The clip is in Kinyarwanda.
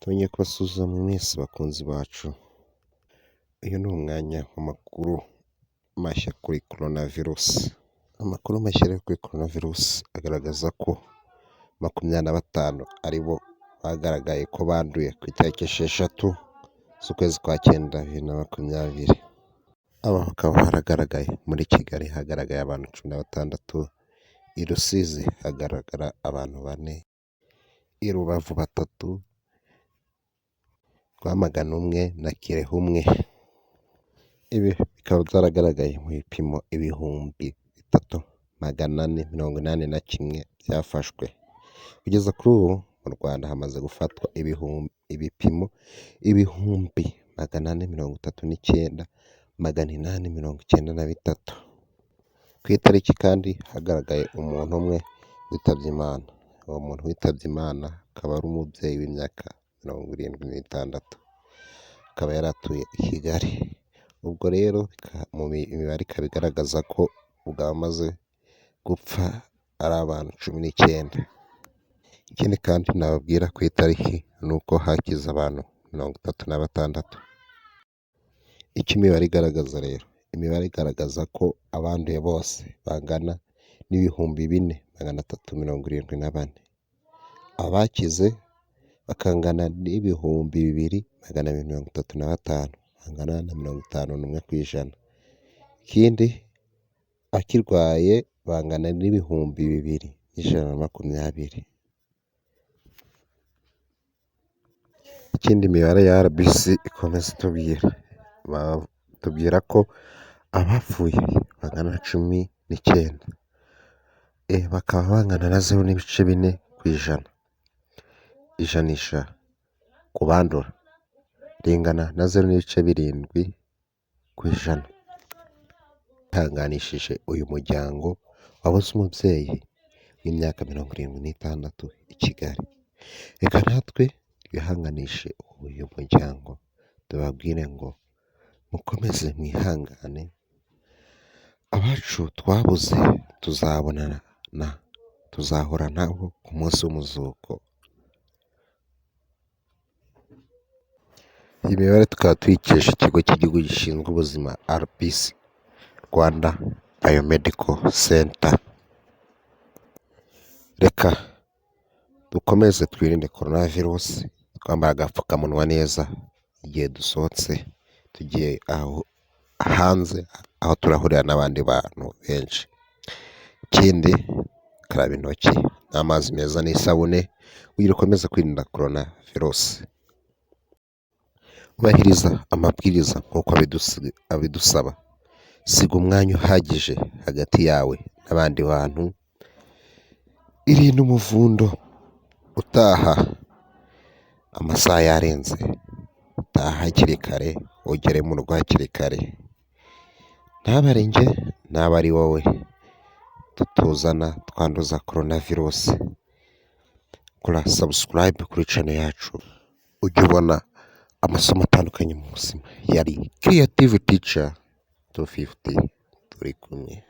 Twongeye kubasuhuza mwese bakunzi bacu, uyu ni umwanya w'amakuru mashya kuri Corona virus. Amakuru mashya rero kuri Corona virus agaragaza ko 25 ari bo bagaragaye ko banduye ku itariki 6 z'ukwezi kwa cyenda 2020. Aba bakaba baragaragaye muri Kigali hagaragaye abantu 16, i Rusizi hagaragara abantu 4, i Rubavu 3, Rwamagana 1 na Kirehe 1. Ibi bikaba byaragaragaye mu bipimo 3481 byafashwe. Kugeza kuri ubu mu Rwanda hamaze gufatwa ibipimo 439,893. Ku itariki kandi hagaragaye umuntu umwe witabye Imana. Uwo muntu witabye Imana akaba ari umubyeyi w'imyaka 76, akaba yari atuye i Kigali. Ubwo rero imibare ikaba igaragaza ko ubwo abamaze gupfa ari abantu 19. Ikindi kandi nababwira ku itariki ni uko hakize abantu 36. Icyo imibare igaragaza rero, imibare igaragaza ko abanduye bose bangana n'4374. Abakize bakangana n'2235, bangana na 51%. Ikindi abakirwaye bangana n'2120. Ikindi imibare ya RBC ikomeza itubwira, batubwira ko abapfuye bangana na 19, bakaba bangana na 0.4%. Ijanisha ku bandura ringana na 0.7%. Yihanganishije uyu muryango wabuze umubyeyi w'imyaka 76 i Kigali. Reka natwe twihanganishe uyu muryango, tubabwire ngo mukomeze mwihangane, abacu twabuze tuzabonana, tuzahura nabo ku munsi w'umuzuko. Iyi mibare tukaba tuyikesha ikigo cy'igihugu gishinzwe ubuzima RBC, Rwanda Biomedical Center. Reka dukomeze twirinde Corona virus, twambara agapfukamunwa neza igihe dusohotse tugiye aho hanze, aho turahurira n'abandi bantu benshi. Ikindi karaba intoki n'amazi meza n'isabune kugira ukomeze kwirinda Corona virus. Ubahiriza amabwiriza nk'uko abidusaba. Siga umwanya uhagije hagati yawe n'abandi bantu. Irinde umuvundo utaha amasaha yarenze, utaha hakiri kare ugere mu rugo hakiri kare. Ntabe ari njye, ntabe ari wowe tutuzana twanduza Corona virus. Kora subscribe kuri channel yacu ujye ubona amasomo atandukanye mu buzima. Yari Creative Teacher 250 turi kumwe.